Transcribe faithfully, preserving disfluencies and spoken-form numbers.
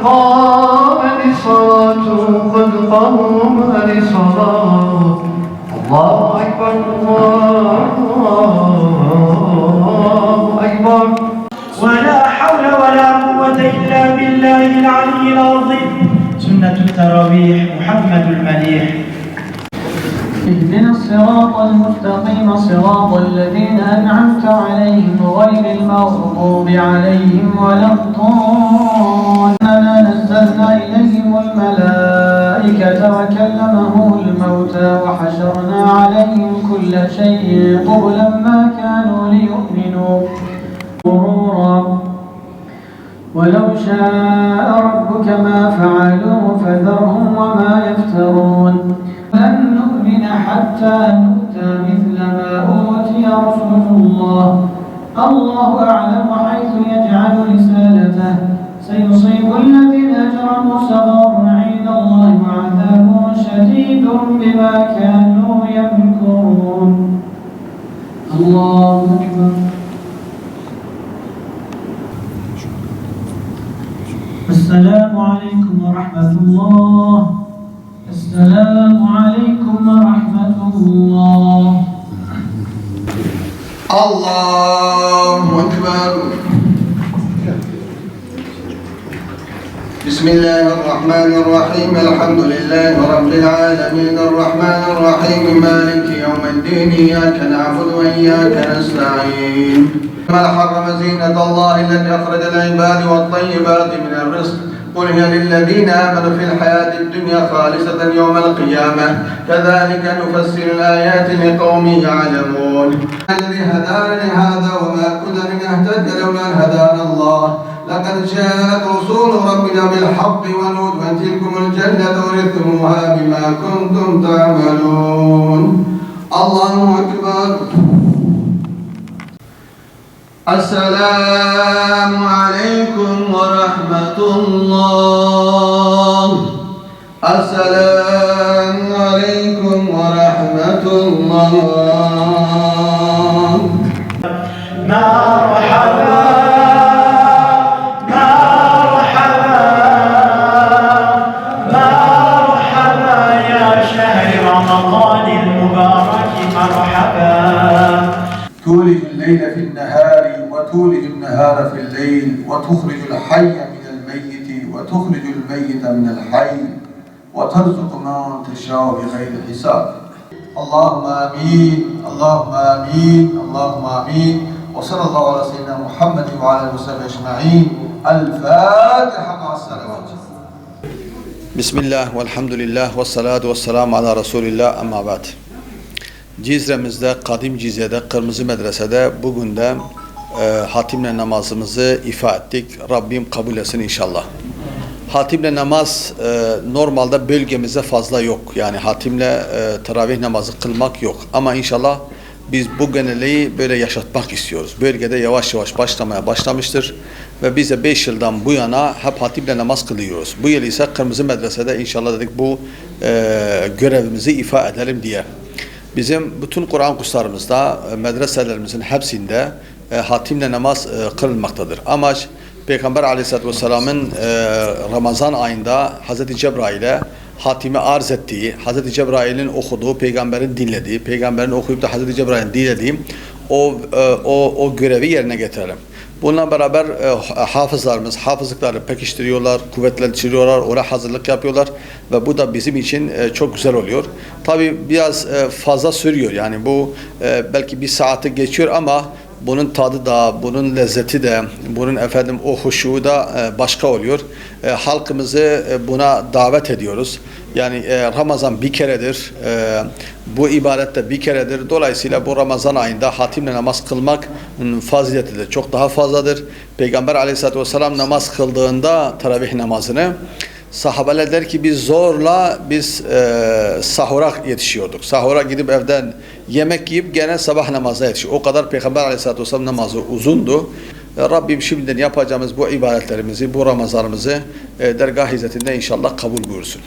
قامت الصلاة، قد قامت الصلاة. الله أكبر، الله أكبر. ولا حول ولا قوة إلا بالله العلي العظيم. سنة التراويح، محمد المليح. اهدنا الصراط المستقيم، صراط الذين أنعمت عليهم، غير المغضوب عليهم ولا الضالين. إنا نزلنا إليهم الملائكة وكلمهم الموتى وحشرنا عليهم كل شيء قبلا ما كانوا ليؤمنوا. غرورا. ولو شاء ربك ما فعلوه فذرهم وما يفترون. لن نؤمن حتى نؤتى مثل ما أوتي رسل الله. الله أعلم حيث يجعل رسالته. سيصيب الذين أجرموا صغار عند الله وعذاب شديد بما كانوا يمكرون. الله أكبر. السلام عليكم ورحمة الله. السلام عليكم ورحمة الله. الله أكبر. بسم الله الرحمن الرحيم. الحمد لله رب العالمين. الرحمن الرحيم. مالك يوم الدين. إياك نعبد وإياك نستعين. ما حرم زينة الله التي أخرج لعباده والطيبات من الرزق. قل هي للذين آمنوا في الحياة الدنيا خالصة يوم القيامة. كذلك نفصل الآيات لقوم يعلمون. الذي هدانا لهذا وما كنا لنهتدي لولا أن هدانا الله. لقد جاءت رسل ربنا بالحق ونودوا أن تلكم الجنة أورثتموها بما كنتم تعملون. الله أكبر. السلام عليكم ورحمة الله. السلام عليكم ورحمة الله. مرحبا، مرحبا، مرحبا يا شهر رمضان المبارك، مرحبا. تولج الليل في النهار وتولج النهار في الليل وتخرج الحي من الميت وتخرج الميت من الحي وترزق من تشاء بغير حساب. اللهم آمين، اللهم آمين، اللهم آمين. وصلى الله على سيدنا محمد وعلى آله وصحبه أجمعين. الفاتحة مع الصلوات. بسم الله والحمد لله والصلاة والسلام على رسول الله، أما بعد. Cizremizde, Kadim Cizre'de, Kırmızı Medrese'de bugün de, e, hatimle namazımızı ifa ettik. Rabbim kabul etsin inşallah. Hatimle namaz, e, normalde bölgemizde fazla yok. Yani hatimle, e, teravih namazı kılmak yok. Ama inşallah biz bu geleneği böyle yaşatmak istiyoruz. Bölgede yavaş yavaş başlamaya başlamıştır. Ve biz de beş yıldan bu yana hep hatimle namaz kılıyoruz. Bu yıl ise Kırmızı Medrese'de inşallah dedik bu, e, görevimizi ifa edelim diye. Bizim bütün Kur'an kurslarımızda, e, medreselerimizin hepsinde, e, hatimle namaz, e, kılınmaktadır. Amaç Peygamber Aleyhisselatü Vesselam'ın, e, Ramazan ayında Hazreti Cebrail'e hatimi arz ettiği, Hazreti Cebrail'in okuduğu, Peygamberin dinlediği, Peygamberin okuyup da Hazreti Cebrail'in dinlediği o, e, o, o görevi yerine getirelim. Bununla beraber, e, hafızlarımız hafızlıkları pekiştiriyorlar, kuvvetlendiriyorlar, ona hazırlık yapıyorlar ve bu da bizim için, e, çok güzel oluyor. Tabii biraz, e, fazla sürüyor, yani bu, e, belki bir saati geçiyor ama bunun tadı da, bunun lezzeti de, bunun efendim o huşu da, e, başka oluyor. E, halkımızı, e, buna davet ediyoruz. Yani, e, Ramazan bir keredir. E, bu ibadet de bir keredir. Dolayısıyla bu Ramazan ayında hatimle namaz kılmak, m, fazileti de çok daha fazladır. Peygamber Aleyhisselatü Vesselam namaz kıldığında teravih namazını, sahabeler der ki biz zorla biz, e, sahura yetişiyorduk. Sahura gidip evden yemek yiyip gene sabah namazına yetişiyor. O kadar Peygamber Aleyhisselatü Vesselam namazı uzundu. E, Rabbim şimdiden yapacağımız bu ibadetlerimizi, bu Ramazanımızı, e, dergah izzetinde inşallah kabul buyursun.